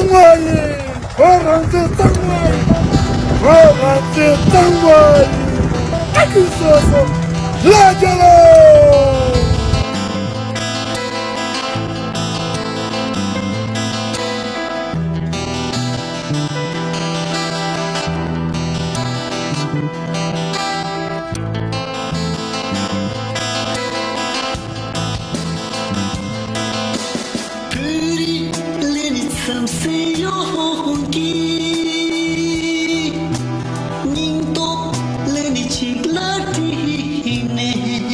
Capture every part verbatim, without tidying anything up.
བཙན་པོ་ཡིན། བོད་རང་བཙན་བཙན་པོ་ཡིན། བོད་རང་བཙན་བཙན་པོ་ཡིན། ཨ་ཁུ་སོ་སོ་ལ་རྒྱལ་ལོ། བོད་རིགས་ལས་ནི་འཚམས་སེ་ཡོང་གི། སྙིང་སྟོབས་ལས་ནི་གཅིག་ལ་བསྒྲིལ་ནས།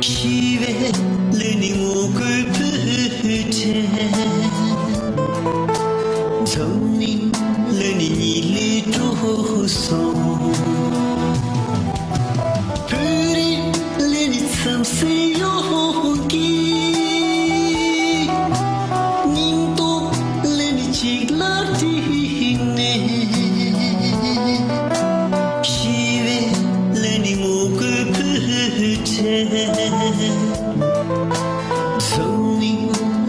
ཞི་བའི་ལས་ནི་ངོ་རྒོལ་བོད་དྲན། འཛམ་གླིང་ལས་ནི་ཉིད་ལས་འགྲོ་སོང་། བོད་རིགས་ལས་ནི་འཚམས་སེ་ཡོང་གི། སྙིང་སྟོབས་ལས་ནི་གཅིག་ལ་བསྒྲིལ་ནས། ཞི་བའི་ལས་ནི་ངོ་རྒོལ་བོད་དྲན། འཛམ་གླིང་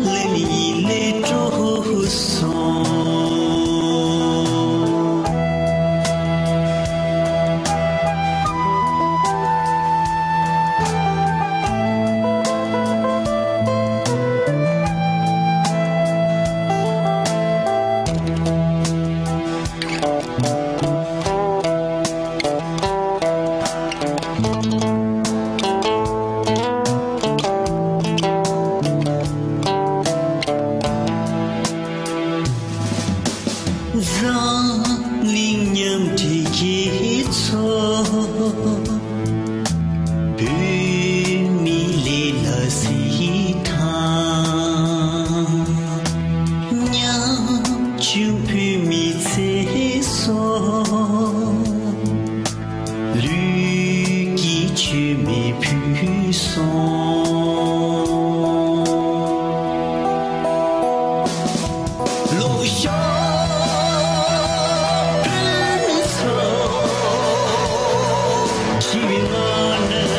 ལས་ནི་ཉིད་ལས་འགྲོ་སོང་། འཛམ་གླིང་མཉམ་འབྲེལ་རྒྱལ་ཚོགས། བོད་མི་ལས་ལ་སྲིད་དང་། ཉམ་ཆུང་བོད་མི་ཚེ་སྲོག། ལུས་ཀྱི་མཆོད་མེ་ཕུལ་སོང་། ལོ་ཤ་བོད་མི་ཚོ། ཞི་བའི་ངང་ནས་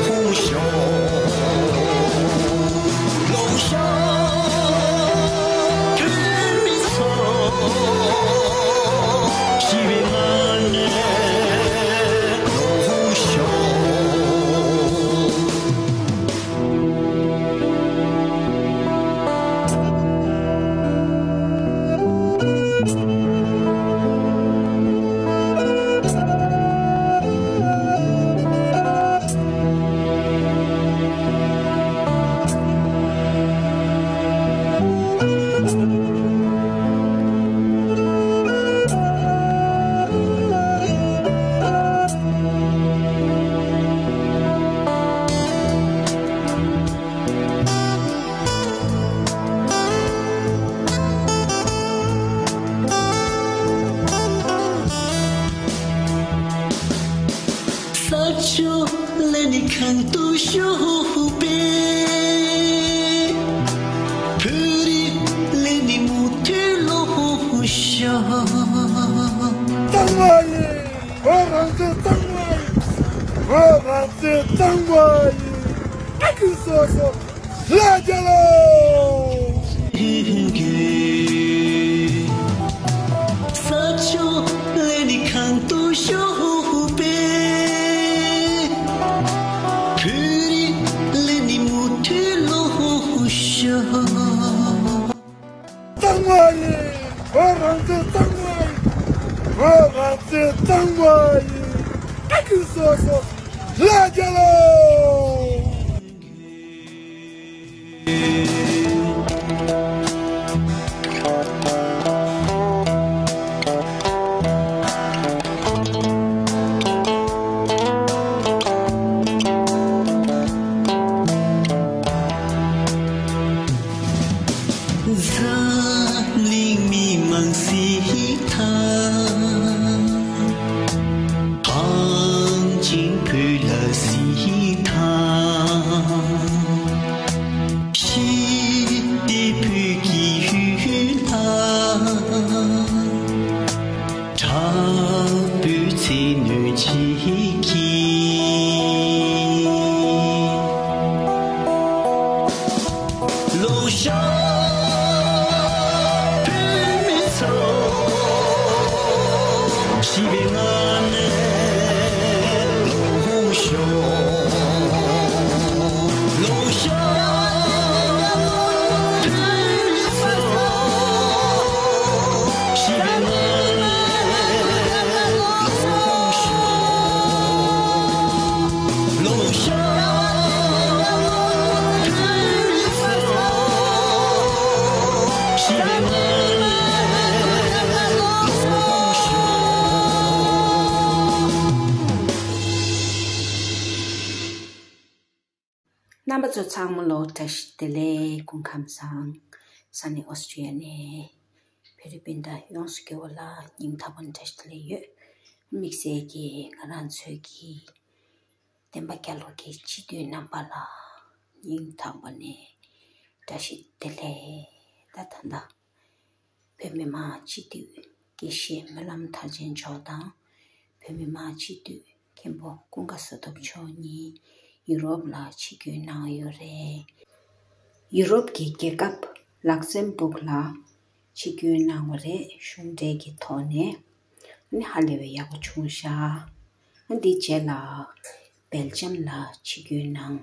ལོ་ཤ། ལོ་ཤ་བོད་མི་ཚོ། ཞི་བའི་ངང་ནས་ལོ་ཤ། ས་ཕྱོགས་ལས་ནི་གང་དུ་བཞུགས་པའི། བོད་རིགས་ལས་ནི་མུ་མཐུད་ལོ་ཤ། གཙང་མ་ཡིན། བོད་རང་བཙན་གཙང་མ་ཡིན། བོད་རང་བཙན་གཙང་མ་ཡིན། ཨ་ཁུ་སོ་སོ་ལ་རྒྱལ་ལོ། ས་ཕྱོགས་ལས་ནི་གང་དུ་བཞུགས་པའི། བོད་རིགས་ལས་ནི་མུ་མཐུད་ལོ་ཤ། གཙང་མ་ཡིན། བོད་རང་བཙན་གཙང་མ་ཡིན། བོད་རང་བཙན་གཙང་མ་ཡིན། ཨ་ཁུ་སོ་སོ་ལ་རྒྱལ་ལོ། འཛམ་གླིང་མི་མང་སྲིད་དང་། གངས་ཅན་བོད་ལ་སྲིད་དང་། ཞི་བདེ་བོད་ཀྱི་ཡུལ་ལ། དྲག་པོའི་ཚེ་སྣོད་ཅིག་གིས། ལོ་ཤ་བོད་མི་ཚོ་ཞི་བའི་ངང་ནས་ལོ་ཤོག་ལོ་ཤ་བོད་མི་ཚོ་ཞི་བའི་ངང་ནས་ལོ་ཤོག་རྣམ་པ་ཚོ་ཚང་མ་ལོ་བཀྲ་ཤིས་བདེ་ལེགས། སྐུ་ཁམས་བཟང་། ས་གནས་ཨོ་སི་ཀྲི་ཡ་ནས་བོད་རིགས་སྤུན་ཟླ་ཡོངས་སུ་གྱུར་པ་ལ་སྙིང་ཐག་པ་ནས་བཀྲ་ཤིས་བདེ་ལེགས་ཡོད། དམིགས་བསལ་གྱིས་ང་རང་ཚོའི་གི་བསྟན་པ་རྒྱ་ལོ་གི་སྤྱི་འཐུས་རྣམ་པ་ལ་སྙིང་ཐག་པ་ནས་བཀྲ་ཤིས་བདེ་ལེགས། ད་ད་ལྟ་བོད་མི་མང་སྤྱི་འཐུས་དགེ་བཤེས་སྨོན་ལམ་མཐར་ཕྱིན་མཆོག་དང་། བོད་མི་མང་སྤྱི་འཐུས་མཁན་པོ་ཀུན་དགའ་བཟོ་ཐོབ་མཆོག་གཉིས་ཡུ་རོབ་ལ་ཆིབས་བསྒྱུར་གནང་ཡོད་རེད། ཡུ་རོབ་ཀྱི་རྒྱལ་ཁབ་ལག་སེམ་སྦུག་ལ་ཆིབས་བསྒྱུར་གནང་བ་རེད། གཞུང་འབྲེལ་གྱི་ཐོག་ནས་ནི་ཧ་ལས་པའི་ཡག་པོ་བྱུང་ཤག་ཨ་འདི་རྗེས་ལ་སྦེལ་ཇམ་ལ་ཆིབས་བསྒྱུར་གནང་།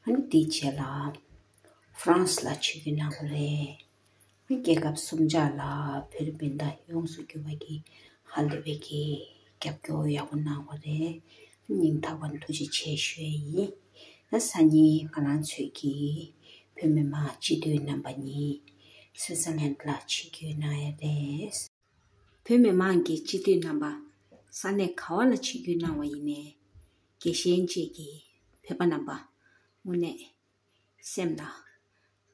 ཨ་ནི་དེའི་རྗེས་ལ་ཧྥ་རན་སི་ལ་ཆིབས་བསྒྱུར་གནང་བ་རེད། ཨ་རྒྱལ་ཁབ་གསུམ་ཆ་ལ་བོད་རིགས་སྤུན་ཟླ་ཡོངས་སུ་གྱུར་པ་གིས་ཧ་ལས་པའི་གི་རྒྱབ་སྐྱོར་ཡག་པོ་གནང་བ་རེད། སྙིང་ཐག་པ་ནས་ཐུགས་རྗེ་ཆེ་ཞུ་ཡས་ཡིན། ད་སང་ཉིན་ང་རང་ཚོའི་གི་བོད་མི་མང་སྤྱི་འཐུས་རྣམ་པ་གཉིས་སུའི་ཙར་ལན་ལ་ཆིབས་བསྒྱུར་གནང་ཡས་རེད། བོད་མི་མང་གི་སྤྱི་འཐུས་རྣམ་པ་ས་གནས་ག་བ་ལ་ཆིབས་བསྒྱུར་གནང་བ་ཡིན་ནའི་དགེ་བཤེས་བཅས་ཀྱི་བོད་པ་རྣམ་པ་དངོས་གནས་སེམས་ལ་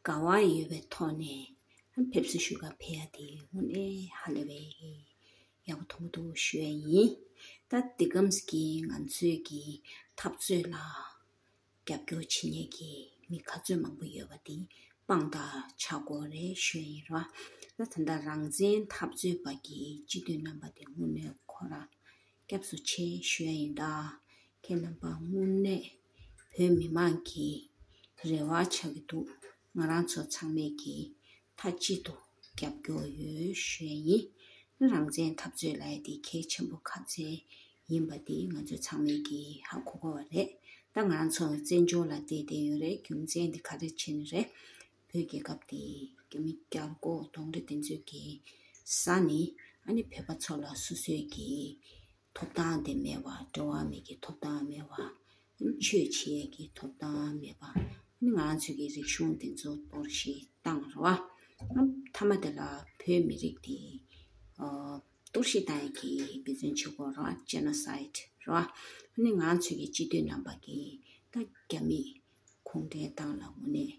དགའ་བ་ཡོད་པའི་ཐོག་ནས་ཕེབས་བསུ་ཞུ་ག་ཕེབས་ཡ་དེ་དངོས་གནས་ཧ་ལས་པའི་ཡག་པོ་མཐོང་གི་འདུག་ཞུ་ཡ་ཡིན། ད་འདི་གམ་གྱི་ང་ཚོའི་གི་འཐབ་རྩོད་ལ་རྒྱབ་སྐྱོར་བྱེད་མཁན་གྱི་མི་ག་ཚོད་མང་པོ་ཡོད་པ་དེ་དཔང་རྟགས་ཆགས་དགོས་རེད་ཞུ་ཡ་ཡིན་ར། ད་ད་ལྟ་རང་བཙན་འཐབ་རྩོད་པ་གི་སྤྱི་འཐུས་རྣམ་པ་དེ་དངོས་གནས་ཁོ་ར་སྐྱབས་སུ་མཆི་ཞུ་ཡ་ཡིན། ད་ཁྱེད་རྣམ་པ་དངོས་གནས་བོད་མི་མང་གི་རེ་བ་ཆགས་ཀྱི་འདུག་ང་རང་ཚོ་ཚང་མས་ཀྱི་མཐའ་གཅིག་ཏུ་རྒྱབ་སྐྱོར་ཡོད་ཞུ་ཡ་ཡིན། རང་བཙན་འཐབ་རྩོད་ལབ་ཡ་དེ་གལ་ཆེན་པོ་ག་ཚད་ཡིན་པ་དེ་ང་ཚོ་ཚང་མས་ཀྱི་ཧ་གོ་གོ་བ་རེད། ད་ང་རང་ཚོ་བཙན་བྱོལ་ལ་བསྡད་བསྡད་ཡོད་རེད། རྒྱུ་མཚན་དེ་ག་རེ་བྱས་ནས་རེད། བོད་རྒྱལ་ཁབ་དེ་རྒྱ་མི་རྒྱལ་སྒོ་གདོང་རིས་དེ་ཚོས་ཀྱི་ཟ་ནས་ཨ་ནི་བོད་པ་ཚོ་ལ་སོ་སོའི་གི་ཐོབ་ཐང་དེ་མེད་པ། འགྲོ་བ་མི་གི་ཐོབ་ཐང་མེད་པ། ཆོས་བྱེད་ཡས་ཀྱི་ཐོབ་ཐང་མེད་པ། ཨ་ནི་ང་ཚོའི་གི་རིག་གཞུང་དེ་ཚོ་གཏོར་བཤིག་བཏང་རེད་བ། ཨ་མཐའ་མ་དེ་ལ་བོད་མི་རིགས་དེ་ཨ་གཏོར་བཤིག་བཏང་ཡས་ཀྱི་འབད་བརྩོན་བྱེད་དགོས་རེད་བ། ཇེ་ནོ་སའིད་རེད་བ། ཨ་ནི་ང་ཚོའི་གི་སྤྱི་འཐུས་རྣམ་པ་གིས་ད་རྒྱ་མི་གུང་ཁྲན་ཏང་ལ་དངོས་གནས་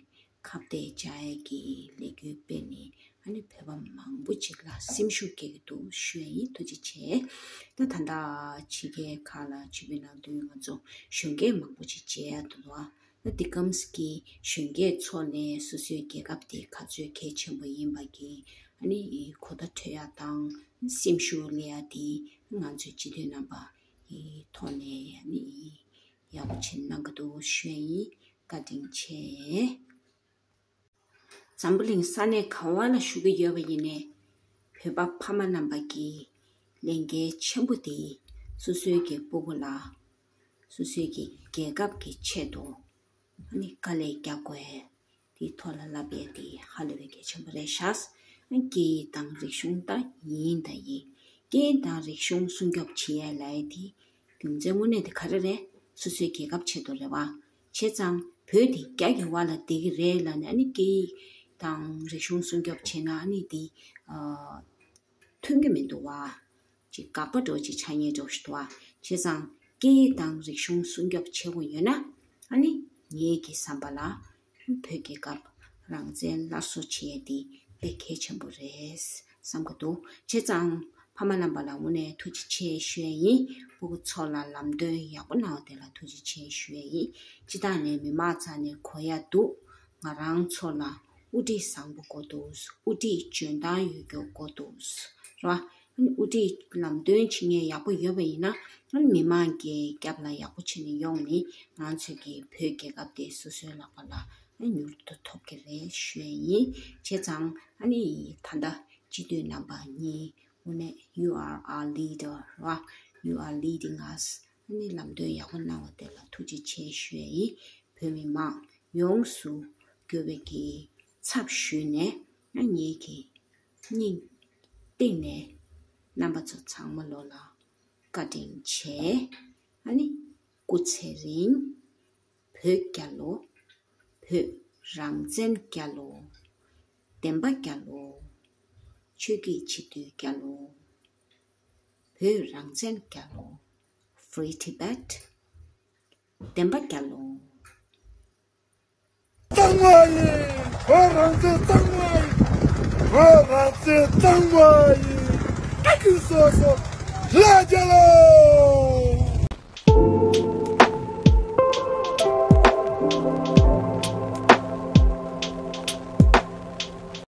ཁ་གཏད་བཅག་ཡས་ཀྱི་ལས་འགུལ་སྤེལ་ནས་ཨ་ནི་བོད་པ་མང་པོ་ཅིག་ལ་སེམས་ཤུགས་སྐྱེ་གི་འདུག་ཞུ་ཡ་ཡིན། ཐུགས་རྗེ་ཆེ། ད་ད་ལྟ་ཕྱི་རྒྱལ་ཁག་ལ་ཆིབས་བསྒྱུར་གནང་དུས་ང་ཚོ་གཞོན་སྐྱེས་མང་པོ་ཅིག་མཇལ་ཡ་འདུག་བ། ད་འདི་གམ་གྱི་གཞོན་སྐྱེས་ཚོ་ནས་སོ་སོའི་རྒྱལ་ཁབ་དེ་ག་ཚོད་གལ་ཆེན་པོ་ཡིན་པ་གི་ཨ་ནི་གོ་བརྡ་འཕྲོད་ཡ་དང་སེམས་ཤུགས་སླེབས་ཡ་དེ་ང་ཚོའི་སྤྱི་འཐུས་རྣམ་པ་གི་ཐོག་ནས་ཨ་ནི་ཡག་པོ་བྱེད་གནང་གི་འདུག་ཞུ་ཡ་ཡིན། བཀའ་དྲིན་ཆེ། འཛམ་བུ་གླིང་ས་གནས་ག་བ་ལ་བཞུགས་ཀྱི་ཡོད་པ་ཡིན་ནའི་བོད་པ་ཕ་མ་རྣམ་པ་གི་ལས་འགན་ཆེན་པོ་དེ་སོ་སོའི་གི་སྤུ་གུ་ལ་སོ་སོའི་གི་རྒྱལ་ཁབ་ཀྱི་ཆེད་དུ་ཨ་ནི་དཀའ་ལས་རྒྱག་དགོས་དེའི་ཐོག་ལ་ལབ་ཡས་དེ་ཧ་ལས་པའི་གལ་ཆེན་པོ་རེད་ཤག་ཨ་སྐད་ཡིག་དང་རིག་གཞུང་ད་ཡིན་ད་ཡིན། སྐད་ཡིག་དང་རིག་གཞུང་སྲུང་སྐྱོབ་བྱེད་ཡས་ལབ་ཡས་དེ་རྒྱུ་མཚན་དངོས་གནས་དེ་ག་རེ་རེད། སོ་སོའི་རྒྱལ་ཁབ་ཆེད་དུ་རེད་བ། བྱས་ཙང་བོད་དེ་རྒྱ་གི་བར་ལ་བསྡད་ཀྱི་རེད་ལབ་ནས་ཨ་ནི་སྐད་ཡིག་དང་རིག་གཞུང་སྲུང་སྐྱོབ་བྱས་ན་ཨ་ནི་དེ་ཨ་མཐུན་གྱི་མི་འདུག་བ། ཅིག་དགག་པ་འདྲ་ཅིག་ཆགས་ཉེན་འདྲ་ཞིག་འདུག་བ། བྱས་ཙང་སྐད་ཡིག་དང་རིག་གཞུང་སྲུང་སྐྱོབ་བྱེད་དགོས་ཡོད་ན་ཨ་ནི་ངེད་ཀྱི་བསམ་པ་ལ་བོད་རྒྱལ་ཁབ་རང་བཙན་སླར་གསོ་བྱེད་ཡས་དེ་དཔེ་གལ་ཆེན་པོ་རེད་བསམ་གྱི་འདུག་བྱས་ཙང་ཕ་མ་རྣམ་པ་ལ་དངོས་གནས་ཐུགས་རྗེ་ཆེ་ཞུ་ཡས་ཡིན། སྤུ་གུ་ཚོ་ལ་ལམ་སྟོན་ཡག་པོ་གནང་བ་དེ་ལ་ཐུགས་རྗེ་ཆེ་ཞུ་ཡས་ཡིན། སྤྱིར་བཏང་ནས་མི་མང་རྩ་ནས་གོ་ཡ་འདུག་ང་རང་ཚོ་ལ་དབུ་ཁྲིད་བཟང་པོ་དགོས་འདུག་དབུ་ཁྲིད་འཇོན་ཐང་ཡོད་རྒྱུ་དགོས་འདུག་ར། དབུ་ཁྲིད་ལམ་སྟོན་བྱེད་མཁན་ཡག་པོ་ཡོད་པ་ཡིན་ན་མི་མང་གི་རྒྱབ་ལ་ཡག་པོ་བྱས་ནས་ཡོང་ནས་ང་ཚོ་གི་བོད་རྒྱལ་ཁབ་དེ་སོ་སོའི་ལག་པ་ལ་ མྱུར་དུ་ཐོབ་ཀྱི་རེད་ཞུ་ཡ་ཡིན། བྱས་ཙང་ཨ་ནི་ད་ལྟ་སྤྱི་འཐུས་རྣམ་པ་གཉིས་དངོས་གནས་you are our leader ར། You are leading us. ཨ་ནི་ལམ་སྟོན་ཡག་པོ་གནང་བ་དེ་ལ་ཐུགས་རྗེ་ཆེ་ཞུ་ཡ་ཡིན། བོད་མི་མང་ཡོངས་སུ་དགོས་པའི་གི་ཚབ་ཞུས་ནས་ཨ་ངེད་ཀྱི་སྙིང་གཏིང་ནས་རྣམ་པ་ཚོ་ཚང་མ་ལོ་ལ་བཀའ་དྲིན་ཆེ། ཨ་ནི་སྐུ་ཚེ་རིང་། བོད་རྒྱལ་ལོ། བོད་རང་བཙན་རྒྱལ་ལོ། བདེན་པ་རྒྱལ་ལོ། ཆོས་བརྒྱུད་སྤྱི་འཐུས་རྒྱལ་ལོ། བོད་རང་བཙན་རྒྱལ་ལོ། Free Tibet. བདེན་པ་རྒྱལ་ལོ། གཙང་མ་ཡིན། བོད་རང་བཙན་གཙང་མ་ཡིན། བོད་རང་བཙན་གཙང་མ་ཡིན། ཀ་ཀི་སོ་སོ་ལ་རྒྱལ་ལོ།